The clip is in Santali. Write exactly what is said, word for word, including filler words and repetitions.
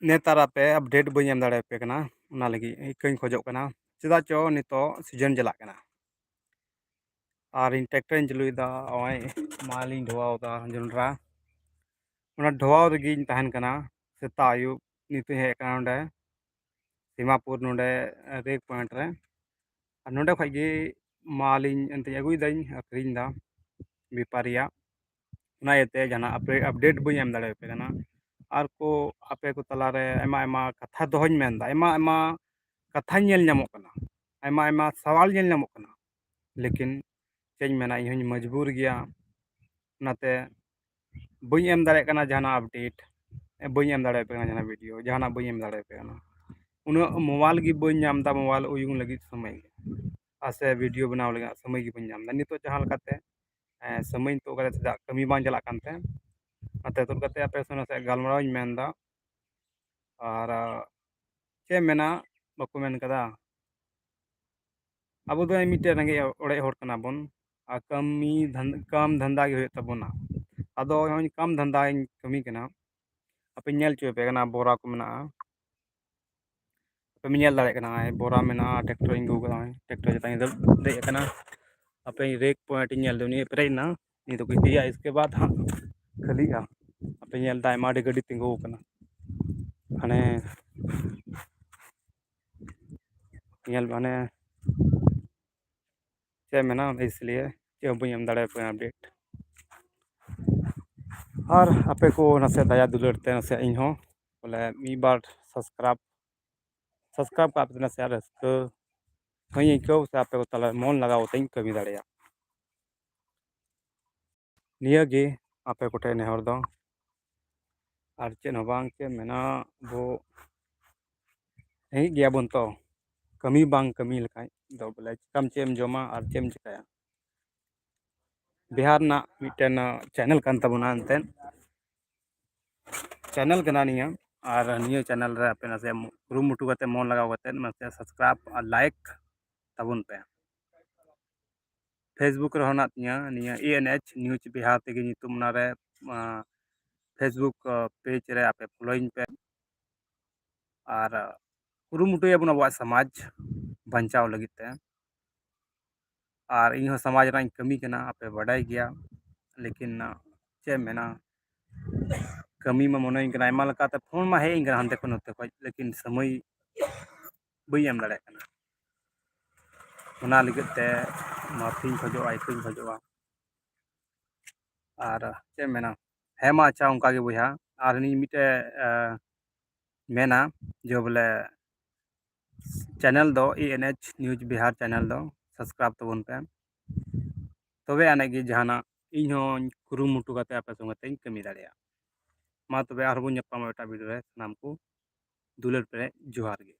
ᱱᱮᱛᱟᱨ ᱟᱯᱮ ᱟᱯᱰᱮᱴ ᱵᱟᱹᱧ ᱮᱢ ᱫᱟᱲᱮᱭᱟᱯᱮ ᱠᱟᱱᱟ, ᱚᱱᱟ ᱞᱟᱹᱜᱤᱫ ᱤᱠᱟᱹᱧ ᱠᱷᱚᱡᱚᱜ ᱠᱟᱱᱟ᱾ ᱪᱮᱫᱟᱜ ᱪᱚ ᱱᱤᱛᱚᱜ ᱥᱤᱡᱮᱱ ᱪᱟᱞᱟᱜ ᱠᱟᱱᱟ ᱟᱨ ᱤᱧ ᱴᱨᱟᱠᱴᱟᱨᱤᱧ ᱪᱟᱹᱞᱩᱭᱮᱫᱟ᱾ ᱱᱚᱜᱼᱚᱭ ᱢᱟᱞᱤᱧ ᱰᱷᱚᱣᱟᱣᱫᱟ ᱡᱚᱱᱰᱨᱟ, ᱚᱱᱟ ᱰᱷᱚᱣᱟᱣ ᱨᱮᱜᱮᱧ ᱛᱟᱦᱮᱱ ᱠᱟᱱᱟ ᱥᱮᱛᱟᱜ ᱟᱹᱭᱩᱵ᱾ ᱱᱤᱛᱚᱜ ᱤᱧ ᱦᱮᱡ ᱟᱠᱟᱱᱟ ᱱᱚᱰᱮ ᱥᱤᱢᱟᱯᱩᱨ, ᱱᱚᱰᱮ ᱨᱮᱠ ᱯᱚᱭᱮᱱᱴ ᱨᱮ᱾ ᱟᱨ ᱱᱚᱰᱮ ᱠᱷᱚᱡ ᱜᱮ ᱢᱟᱞᱤᱧ ᱮᱱᱛᱮᱧ ᱟᱹᱜᱩᱭᱮᱫᱟᱹᱧ, ᱟᱹᱠᱷᱨᱤᱧ ᱮᱫᱟ ᱵᱮᱯᱟᱨᱤᱭᱟᱜ᱾ ᱚᱱᱟ ᱤᱭᱟᱹᱛᱮ ᱡᱟᱦᱟᱱᱟᱜ ᱟᱯᱰᱮᱴ ᱵᱟᱹᱧ ᱮᱢ ᱫᱟᱲᱮᱭᱟᱯᱮ ᱠᱟᱱᱟ᱾ ᱟᱨ ᱠᱚ ᱟᱯᱮ ᱠᱚ ᱛᱟᱞᱟᱨᱮ ᱟᱭᱢᱟ ᱟᱭᱢᱟ ᱠᱟᱛᱷᱟ ᱫᱚᱦᱚᱧ ᱢᱮᱱᱫᱟ, ᱟᱭᱢᱟ ᱟᱭᱢᱟ ᱠᱟᱛᱷᱟ ᱧᱮᱞ ᱧᱟᱢᱚᱜ ᱠᱟᱱᱟ, ᱟᱭᱢᱟ ᱟᱭᱢᱟ ᱥᱟᱣᱟᱞ ᱧᱮᱞ ᱧᱟᱢᱚᱜ ᱠᱟᱱᱟ᱾ ᱞᱮᱠᱤᱱ ᱪᱮᱫ ᱤᱧ ᱢᱮᱱᱟ, ᱤᱧ ᱦᱚᱸᱧ ᱢᱚᱡᱽᱵᱩᱨ ᱜᱮᱭᱟ᱾ ᱚᱱᱟᱛᱮ ᱵᱟᱹᱧ ᱮᱢ ᱫᱟᱲᱮᱭᱟᱜ ᱠᱟᱱᱟ ᱡᱟᱦᱟᱱᱟᱜ ᱟᱯᱰᱮᱴ, ᱵᱟᱹᱧ ᱮᱢ ᱫᱟᱲᱮᱭᱟᱯᱮ ᱠᱟᱱᱟ ᱡᱟᱦᱟᱱᱟᱜ ᱵᱷᱤᱰᱤᱭᱳ, ᱡᱟᱦᱟᱱᱟᱜ ᱵᱟᱹᱧ ᱮᱢ ᱫᱟᱲᱮᱭᱟᱯᱮ ᱠᱟᱱᱟ᱾ ᱩᱱᱟᱹᱜ ᱢᱳᱵᱟᱭᱤᱞ ᱜᱮ ᱵᱟᱹᱧ ᱧᱟᱢ ᱮᱫᱟ, ᱢᱳᱵᱟᱭᱤᱞ ᱩᱭᱩᱝ ᱞᱟᱹᱜᱤᱫ ᱥᱚᱢᱚᱭ ᱜᱮ, ᱟᱨ ᱥᱮ ᱵᱷᱤᱰᱤᱭᱳ ᱵᱮᱱᱟᱣ ᱞᱟᱹᱜᱤᱫ ᱥᱚᱢᱚᱭ ᱜᱮ ᱵᱟᱹᱧ ᱧᱟᱢ ᱮᱫᱟ᱾ ᱱᱤᱛᱚᱜ ᱡᱟᱦᱟᱸ ᱞᱮᱠᱟᱛᱮ ᱥᱚᱢᱚᱭ ᱱᱤᱛᱚᱜ ᱠᱟᱛᱮ ᱪᱮᱫᱟᱜ ᱠᱟᱹᱢᱤ ᱵᱟᱝ ᱪᱟᱞᱟᱜ ᱠᱟᱱᱛᱮ, ᱚᱱᱟᱛᱮ ᱫᱩᱲᱩᱵ ᱠᱟᱛᱮ ᱟᱯᱮ ᱥᱚᱸᱜᱮ ᱱᱟᱥᱮ ᱜᱟᱞᱢᱟᱨᱟᱣ ᱤᱧ ᱢᱮᱱᱫᱟ᱾ ᱟᱨ ᱪᱮᱫ ᱮᱢ ᱢᱮᱱᱟ, ᱵᱟᱠᱚ ᱢᱮᱱ ᱠᱟᱫᱟ, ᱟᱵᱚ ᱫᱚ ᱢᱤᱫᱴᱮᱱ ᱨᱮᱸᱜᱮᱡ ᱚᱲᱮᱡ ᱦᱚᱲ ᱠᱟᱱᱟ ᱵᱚᱱ, ᱟᱨ ᱠᱟᱹᱢᱤ ᱫᱷᱟᱱ- ᱠᱟᱢ ᱫᱷᱟᱱᱫᱟ ᱜᱮ ᱦᱩᱭᱩᱜ ᱛᱟᱵᱚᱱᱟ᱾ ᱟᱫᱚ ᱱᱚᱜᱼᱚᱭ ᱠᱟᱢ ᱫᱷᱟᱱᱫᱟᱧ ᱠᱟᱹᱢᱤ ᱠᱟᱱᱟ, ᱟᱯᱮᱧ ᱧᱮᱞ ᱦᱚᱪᱚ ᱟᱯᱮ ᱠᱟᱱᱟ, ᱵᱚᱨᱟ ᱠᱚ ᱢᱮᱱᱟᱜᱼᱟ᱾ ᱟᱯᱮ ᱯᱮ ᱧᱮᱞ ᱫᱟᱲᱮᱭᱟᱜ ᱠᱟᱱᱟ, ᱱᱚᱜᱼᱚᱭ ᱵᱚᱨᱟ ᱢᱮᱱᱟᱜᱼᱟ, ᱴᱨᱟᱠᱴᱚᱨ ᱤᱧ ᱟᱹᱜᱩ ᱠᱟᱫᱟ, ᱱᱚᱜᱼᱚᱭ ᱴᱨᱟᱠᱴᱚᱨ ᱪᱮᱛᱟᱱ ᱤᱧ ᱫᱮᱡ ᱟᱠᱟᱱᱟ᱾ ᱟᱯᱮ ᱨᱮᱠ ᱯᱚᱭᱮᱱᱴ ᱤᱧ ᱧᱮᱞ ᱫᱟ, ᱱᱤᱭᱟᱹ ᱯᱮᱨᱮᱡ ᱮᱱᱟ, ᱱᱤᱭᱟᱹ ᱫᱚᱠᱚ ᱤᱫᱤᱭᱟ, ᱤᱥᱠᱮ ᱵᱟᱫ ᱦᱟᱸᱜ ᱠᱷᱟᱹᱞᱤᱜᱼᱟ᱾ ᱟᱯᱮ ᱧᱮᱞ ᱫᱟ ᱟᱭᱢᱟ ᱟᱹᱰᱤ ᱜᱟᱹᱰᱤ ᱛᱤᱸᱜᱩ ᱟᱠᱟᱱᱟ, ᱦᱟᱱᱮ ᱧᱮᱞ ᱢᱟᱱᱮ ᱪᱮᱫ ᱢᱮᱱᱟ, ᱤᱥᱞᱤᱭᱮ ᱪᱮᱫ ᱦᱚᱸ ᱵᱟᱹᱧ ᱮᱢ ᱫᱟᱲᱮᱭᱟᱯᱮ ᱠᱟᱱᱟ ᱟᱯᱰᱮᱴ᱾ ᱟᱨ ᱟᱯᱮ ᱠᱚ ᱱᱟᱥᱮ ᱫᱟᱭᱟ ᱫᱩᱞᱟᱹᱲ ᱛᱮ ᱱᱟᱥᱮ ᱤᱧ ᱦᱚᱸ ᱵᱚᱞᱮ ᱢᱤᱫ ᱵᱟᱨ ᱥᱟᱵᱥᱠᱨᱟᱭᱤᱵ ᱥᱟᱵᱥᱠᱨᱟᱭᱤᱵ ᱠᱟᱜ ᱯᱮ ᱱᱟᱥᱮ, ᱟᱨ ᱨᱟᱹᱥᱠᱟᱹ ᱦᱚᱸᱧ ᱟᱹᱭᱠᱟᱹᱣ ᱥᱮ ᱟᱯᱮ ᱠᱚ ᱛᱟᱞᱟ ᱢᱚᱱ ᱞᱟᱜᱟᱣ ᱠᱟᱛᱮᱧ ᱠᱟᱹᱢᱤ ᱫᱟᱲᱮᱭᱟᱜ᱾ ᱱᱤᱭᱟᱹ ᱜᱮ ᱟᱯᱮ ᱠᱚᱴᱷᱮᱱ ᱱᱮᱦᱚᱨ ᱫᱚ, ᱟᱨ ᱪᱮᱫ ᱦᱚᱸ ᱵᱟᱝ᱾ ᱪᱮᱫ ᱢᱮᱱᱟ, ᱟᱵᱚ ᱨᱮᱸᱜᱮᱡ ᱜᱮᱭᱟᱵᱚᱱ ᱛᱚ, ᱠᱟᱹᱢᱤ ᱵᱟᱝ ᱠᱟᱹᱢᱤ ᱞᱮᱠᱷᱟᱡ ᱫᱚ ᱵᱚᱞᱮ ᱪᱤᱠᱟᱢ, ᱪᱮᱫ ᱮᱢ ᱡᱚᱢᱟ ᱟᱨ ᱪᱮᱫ ᱮᱢ ᱪᱤᱠᱟᱹᱭᱟ? ᱵᱤᱦᱟᱨ ᱨᱮᱱᱟᱜ ᱢᱤᱫᱴᱮᱱ ᱪᱮᱱᱮᱞ ᱠᱟᱱ ᱛᱟᱵᱚᱱᱟ ᱮᱱᱛᱮᱫ, ᱪᱮᱱᱮᱞ ᱠᱟᱱᱟ ᱱᱤᱭᱟᱹ᱾ ᱟᱨ ᱱᱤᱭᱟᱹ ᱪᱮᱱᱮᱞ ᱨᱮ ᱟᱯᱮ ᱱᱟᱥᱮ ᱠᱩᱨᱩᱢᱩᱴᱩ ᱠᱟᱛᱮ, ᱢᱚᱱ ᱞᱟᱜᱟᱣ ᱠᱟᱛᱮ ᱱᱟᱥᱮ ᱥᱟᱵᱥᱠᱨᱟᱭᱤᱵ ᱟᱨ ᱞᱟᱭᱤᱠ ᱛᱟᱵᱚᱱ ᱯᱮ᱾ ᱯᱷᱮᱥᱵᱩᱠ ᱨᱮᱦᱚᱸ ᱦᱮᱱᱟᱜ ᱛᱤᱧᱟᱹ ᱱᱤᱭᱟᱹ ᱮ ᱮᱱ ᱮᱭᱤᱪ ᱱᱤᱭᱩᱡᱽ ᱵᱤᱦᱟᱨ ᱛᱮᱜᱮ ᱧᱩᱛᱩᱢ, ᱚᱱᱟᱨᱮ, ᱟᱸ, ᱯᱷᱮᱥᱵᱩᱠ, ᱟᱸ, ᱯᱮᱡᱽ ᱨᱮ ᱟᱯᱮ ᱯᱷᱚᱞᱳᱭᱤᱧ ᱯᱮ᱾ ᱟᱨ ᱠᱩᱨᱩᱢᱩᱴᱩᱭᱟᱵᱚᱱ ᱟᱵᱚᱣᱟᱜ ᱥᱚᱢᱟᱡᱽ ᱵᱟᱧᱪᱟᱣ ᱞᱟᱹᱜᱤᱫ ᱛᱮ᱾ ᱟᱨ ᱤᱧ ᱦᱚᱸ ᱥᱚᱢᱟᱡᱽ ᱨᱮᱱᱟᱜ ᱤᱧ ᱠᱟᱹᱢᱤ ᱠᱟᱱᱟ, ᱟᱯᱮ ᱵᱟᱰᱟᱭ ᱜᱮᱭᱟ᱾ ᱞᱮᱠᱤᱱ ᱪᱮᱫ ᱮᱢ ᱢᱮᱱᱟ, ᱠᱟᱹᱢᱤ ᱢᱟ ᱢᱚᱱᱮᱧ ᱠᱟᱱᱟ ᱟᱭᱢᱟ ᱞᱮᱠᱟᱛᱮ, ᱯᱷᱳᱱ ᱢᱟ ᱦᱮᱡ ᱤᱧ ᱠᱟᱱᱟ ᱦᱟᱱᱛᱮ ᱠᱷᱚᱱ ᱱᱚᱛᱮ ᱠᱷᱚᱱ, ᱞᱮᱠᱤᱱ ᱥᱚᱢᱚᱭ ᱵᱟᱹᱧ ᱮᱢ ᱫᱟᱲᱮᱭᱟᱜ ᱠᱟᱱᱟ᱾ ᱚᱱᱟ ᱞᱟᱹᱜᱤᱫ ᱛᱮ ᱢᱟᱹᱯᱷᱤᱧ ᱠᱷᱚᱡᱚᱜᱼᱟ, ᱤᱠᱟᱹᱧ ᱠᱷᱚᱡᱚᱜᱼᱟ᱾ ᱟᱨ ᱪᱮᱫ ᱮᱢ ᱢᱮᱱᱟ, ᱦᱮᱸ ᱢᱟ ᱟᱪᱪᱷᱟ, ᱚᱱᱠᱟ ᱜᱮ ᱵᱚᱭᱦᱟ᱾ ᱟᱨ ᱱᱤᱭᱟᱹ ᱢᱤᱫᱴᱮᱡ ᱮ, ᱢᱮᱱᱟ ᱡᱮ ᱵᱚᱞᱮ ᱪᱮᱱᱮᱞ ᱫᱚ ᱮ N H News Bihar channel ᱫᱚ ᱥᱟᱵᱥᱠᱨᱟᱭᱤᱵ ᱛᱟᱵᱚᱱ ᱯᱮ᱾ ᱛᱚᱵᱮ ᱟᱹᱱᱤᱡ ᱜᱮ ᱡᱟᱦᱟᱱᱟᱜ ᱤᱧ ᱦᱚᱸᱧ ᱠᱩᱨᱩᱢᱩᱴᱩ ᱠᱟᱛᱮ ᱟᱯᱮ ᱥᱚᱸᱜᱮ ᱛᱮᱧ ᱠᱟᱹᱢᱤ ᱫᱟᱲᱮᱭᱟᱜᱼᱟ᱾ ᱢᱟ ᱛᱚᱵᱮ ᱟᱨᱦᱚᱸ ᱵᱚᱱ ᱧᱟᱯᱟᱢᱟ ᱮᱴᱟᱜ ᱵᱷᱤᱰᱤᱭᱳ ᱨᱮ᱾ ᱥᱟᱱᱟᱢ ᱠᱚ ᱫᱩᱞᱟᱹᱲ ᱯᱮᱨᱮᱡ ᱡᱚᱦᱟᱨ ᱜᱮ᱾